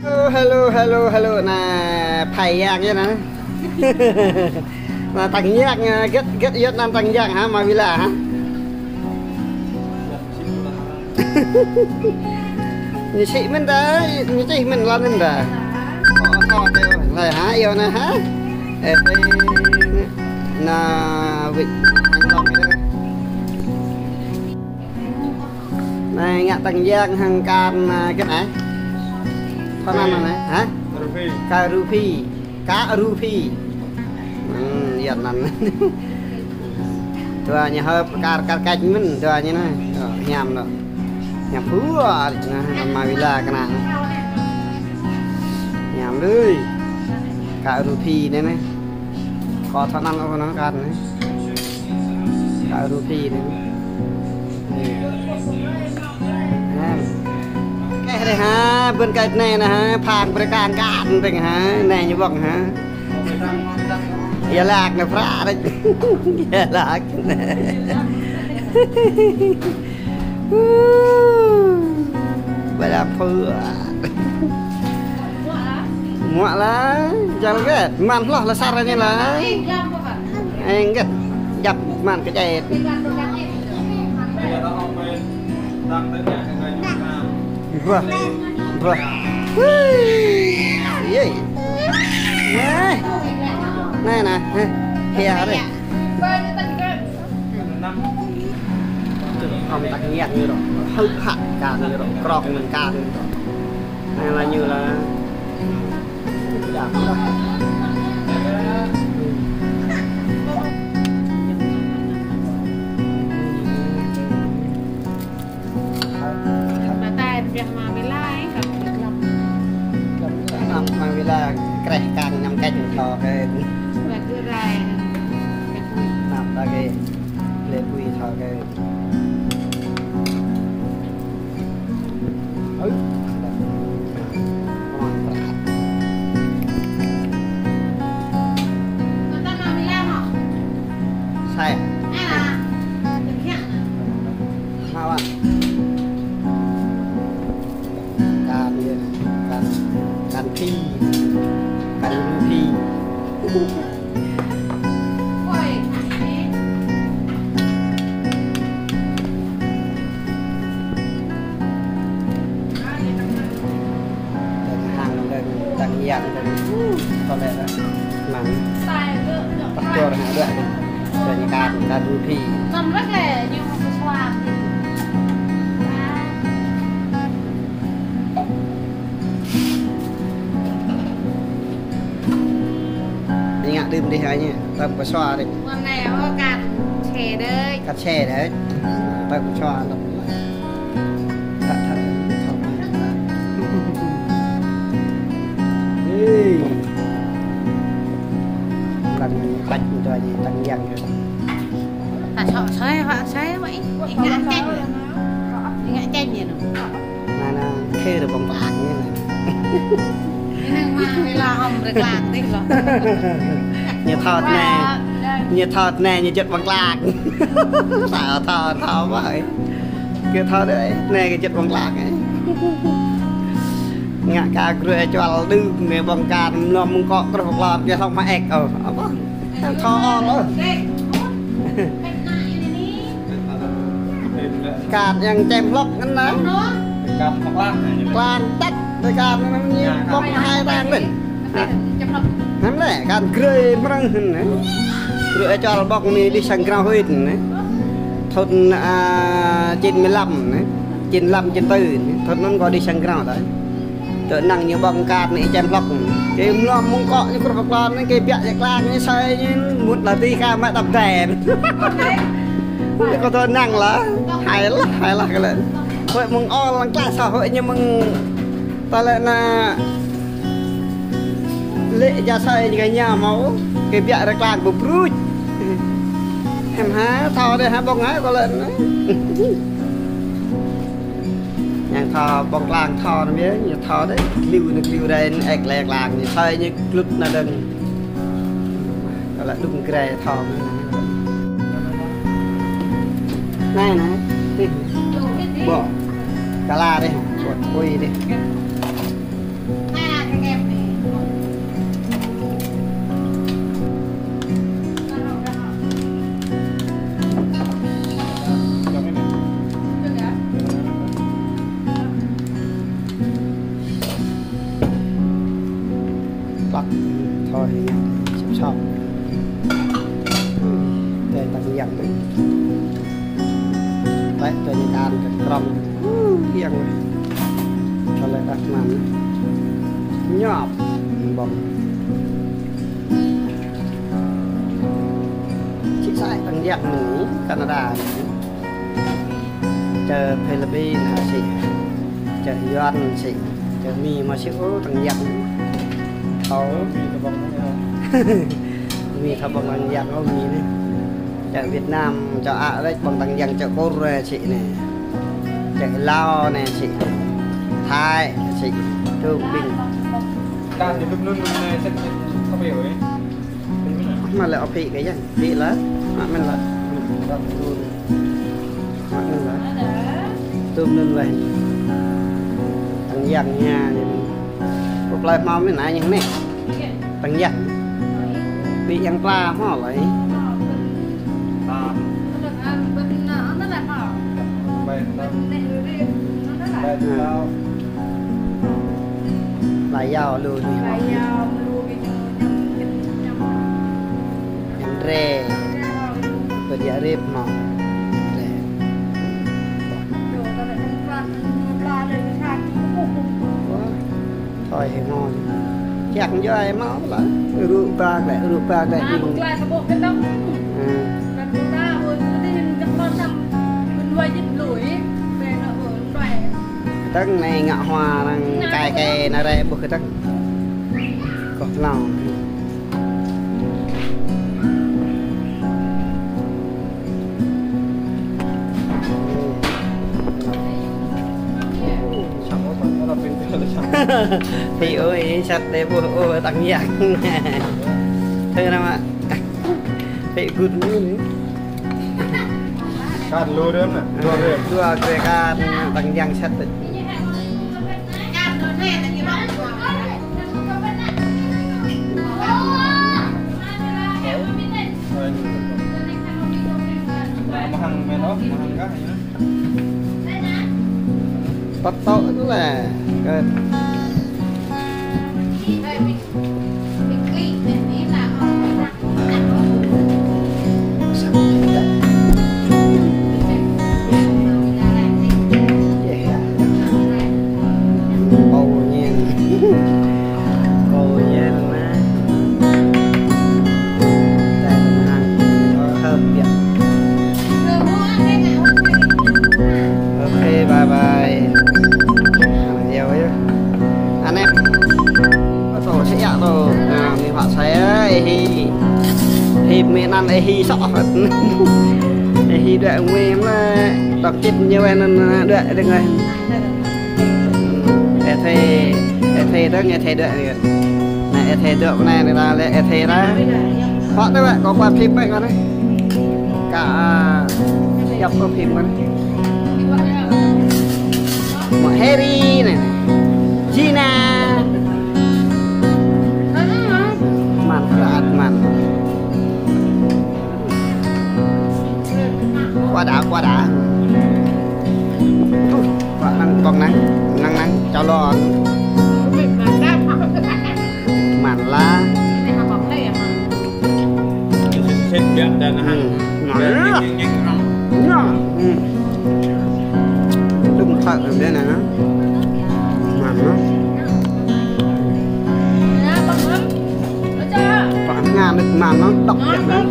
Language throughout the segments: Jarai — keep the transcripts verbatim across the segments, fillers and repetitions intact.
Hello, hello, hello, hello. Anai, phai yang yơh anai. Anai tăng yang, hơget, hơget yơh anăn tăng yang hă, Ama Vila hă? Ñu sĭ mơ̆n ta, ñu čih mơ̆n lŏn anŭn ta. Ơ, ơ, ơ, lĕ hă, yơh anai hă? Ê, ê, anai, wĭt, anai, anai. Anai ngă tăng yang hăng kar, anai, hơget anai? Thŏ anăn anai, hă? Rơphi. Kar rơphi. Kar rơphi. Hmm, yơh anăn. Dua ñu hơp kar, kar kač mơ̆n, dua ñu anai. Ơ, hiam anŭn. Hiam pua, anai, Ama Vila kơnang. Hiam đơi. Kar rơphi anai anai. Kâo thŏ anăn ôh anŭn kar anai. Kar rơphi anai. Ha. Keh dih ha, ƀơi kar anai anai ha, phang brơi kang kar anai ha, anai ñu ƀơ̆ng ha. Ia lak anai prăk dih. Ia lak anai. Ƀơi lăm phư. Muă lah, jal get. Mơ̆n hloh lah sar anai lah. Eng get. Jăp mơ̆n kơ jai. Wah, wah. Wih. Yơi. Wah. Anai, anai. Heh. Hia dih. Hŏm tăng yang ñu rŏ. Hơ̆k hă kar ñu rŏ. Krŏk mơ̆n kar ñu rŏ. Anai lah ñu lah. Ba tai pơdah Ama Vila, ơ, kâo pơdah lăm. Lăm, lăm, Ama Vila, kreh kang ñăm kač thâo kơ. Ba gơrai. Lăm ba kơ. Lĕ pui thâo kơ. Ơ. Sai. Mau, ah. Kan, kan, kan phi. Kan phi. Đang hăng, đang, đang yang, đang, có lẽ là mặn. Tăk čor hă đuaĭ. Đang yang, đang du phi. Năm lĕ lĕ, ñu hŏng pơsua. Ñu ngă đưm dih hă ñu, tơm pơsua dih. Mơ̆ng anai, ơ, kar čê đơi. Kar čê đơi. Tơm pơsua đơi. Thă, thă, thă. Ê. Lăng păč mơ̆n tui ñu, tăng yang kơ. Ta sŏ sơi, wă sơi, wă ih. Ih ngă čĕng. Ih ngă čĕng ñu nô. Anai, anai, khĕ rơbong pơak ñu anai. Ñu năng mă wai la hŏm rơklang dih lŏ. Ñu thâo anai. Ñu thâo anai, ñu juăt ƀơ̆ng klang. Thâo, thâo, thâo mơ̆. Kơ thâo đơi, anai kơ juăt ƀơ̆ng klang. Ngă kar grui čuăl đưm, mơ̆ ƀơ̆ng kar mlŏm mơ̆ng akŏ truh pơ klon, kơ hlŏng mă ek, ơ, apa? Thâo ôh lơ. Kar yang čem hlŏk anŭn. Kar hlŏk lah. Klan tăt, kar anŭn ñu ƀơ̆ng hai tang dih. Hăm lĕ, kar grui mrơ̆ng anŭn. Grui čuăl ƀơ̆ng anai đih sang grao huĭ anŭn. Thŭn, ah, chín mươi lăm anŭn. Chín lăm, chín tư anŭn. Thŭn anŭn kâo đih sang grao tơi. Tơ năng ñu ƀơ̆ng kar anai čem hlŏk. Kơ mlŏm mơ̆ng akŏ ñu truh pơ klon anai, kơ biă jĕ klang ñu sơi ñu mŭt lah tih kar mă tăp đen. Kơ tơ năng lah. Hai lah, hai lah kơ lĕ. Huĭ mơ̆ng ol lăng klah sa huĭ ñu mơ̆ng ta lĕ anai. Lĕ ja sơi ñu kơ ñu hmâo. Kơ biă rơklang bơbruč. Hăm hă, thâo đơi hă ƀơ̆ng hă kơ lĕ anai. Yang thâo ƀơ̆ng klang thâo anŭn biă, ñu thâo đơi, kliu anŭn kliu đơi, ek lĕ klang, ñu sơi ñu glŭt anŭn đơ̆ng. Kơ lĕ đŭng grê thâo anŭn. Anai, anai, tih. Ƀô̆. Kala dih, ƀô̆, ui dih. Tăk, thoi, sip sop. Tơi tăng yang. Tơi, tơi ñu kan kơ krong. Yang. Tơlơi đăk măn. Ñop. Ƀơ̆ng. Čih sai tăng yang mơ̆n, Canada. Čar Philippin hă sĭ, čar Yuan sĭ, čar Mi mă sĭ ôh tăng yang. Ôh. Mi thâo ƀơ̆ng tăng yang ôh Mi anai. Čar Việt Nam, čar Á lĕ ƀơ̆ng tăng yang čar Kur sĭ anai. Čar Lao anai sĭ. Thái sĭ. Trung Bình. Mă lĕ ôh phi kơ yang. Phi lah, mă mơ̆n lah. Mă mơ̆n lah. Tơm mơ̆n lah. Tăng yang ñu. Pơplai hmâo mơ̆n anai ñu anai. Tăng yang. Ƀing yang pla hmâo lah. Pla yao lu anai. Pla yao lu anai. Yang rê. Pơdiă rip mơ̆. Rê. Wah, thoi hĭ mơ̆n. Čang jua mơ̆ lah. Rŭ ba lĕ, rŭ ba lĕ. Kơtang anai ngă hua arăng kai kai anai rê ƀuh kơtang. Kơh hlâo. Phi ơi, sat đe ƀuh ôh tăng yang. Thơ nama. Phi gŭt mơ̆n. Kan lu đơm nă, dua đơm. Dua đơm kan tăng yang sat. Mahang mơ̆n ôh, mahang kah, ya? Tăt tŏ tui lah. Kơ Ok, bye bye. Anai. Ơ, tô sĕ yă tô. Nă, mi hua sĕ, ơ, ê hi. Hi mĕ anăn ê hi sŏ. Ê hi đuaĭ ngui mă. Đŏk čĭt ñu wai anăn đuaĭ dơ̆ng wai. Ê thê, ê thê dơ̆ng, ê thê đuaĭ. Nă, ê thê dŏ anai, anai lĕ ê thê đa. Hŏ tơ wă, kâo kuat phim ƀai kâo anai. Kâo, a, djăp kâo phim kâo anai. Mă Harry anai. Gina. Măn, rơăt măn. Quá đã, quá đã. Quá năng, bong năng, năng, năng, cho lo. Măn lah. Sĭt biă đa năng. Ngon. Ngon. Đúng thật là thế này đó. Măn đó. Pă ngăn đôč măn anŭn, dŏ jăk anŭn.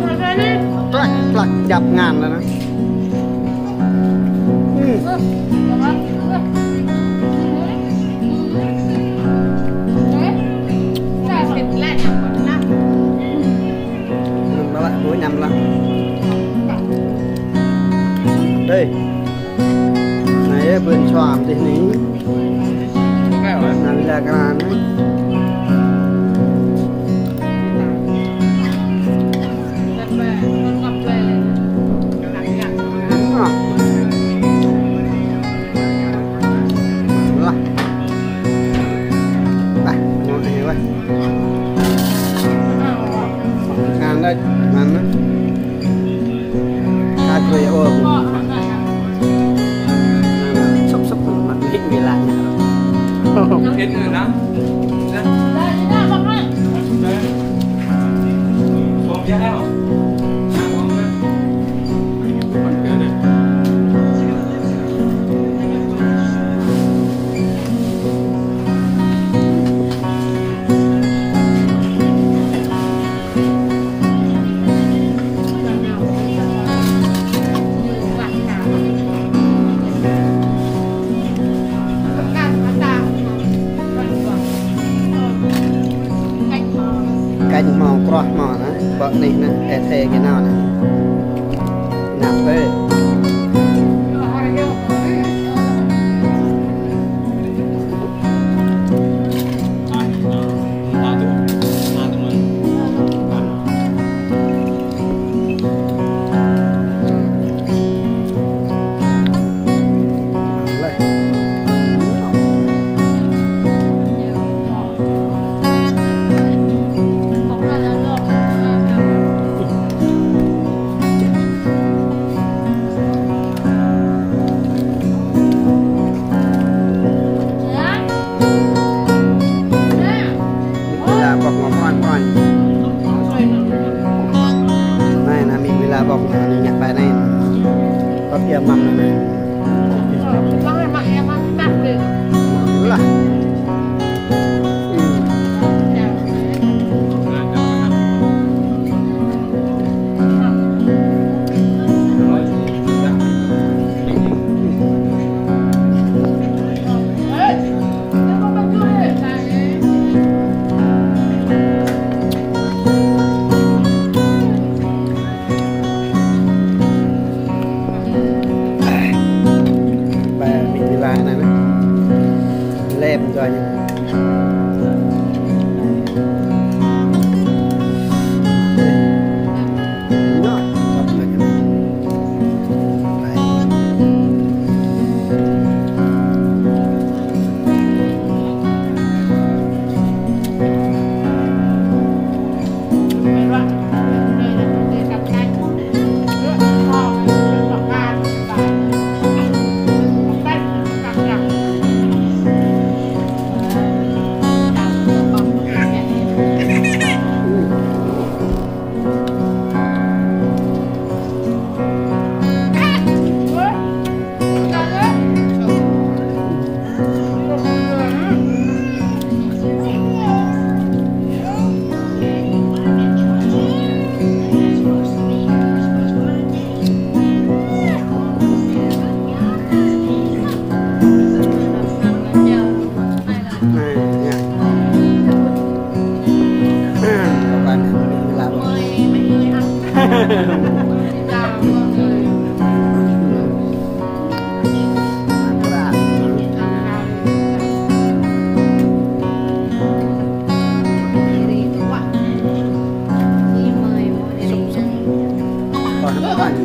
Plăk, plăk, djăp ngăn anŭn. Hmm. Măn lah, ƀu ñăm lah. Đây. Anai yơh, ƀơi čua amăng tih anai. Anai lĕ kơ anai. Lah. Bah, mau anai bah. Kan đôč, măn anai. Ka kre ô. Sŭp sŭp mă hĭ mi lah ñă. Hĭ mi lah. Kanh hmâo, kroh hmâo anai, ƀơi anih anai, ê thê kơ nao anai. Nao pơ. Mĭt wĭ la ƀŏk ngŏ mơ̆n mơ̆n. Anai, anai mĭt wĭ la ƀŏk anai, anai ñăk ƀai anai. Tŏt ia măm anai. Lah. Ba mĭt wĭ la anai anai. Lĕ mơ̆n kơ ñu. Anai, anai. Pơpă anai, mĭt wĭ la ƀŏk. Sŭp, sŭp. Pơpă anai.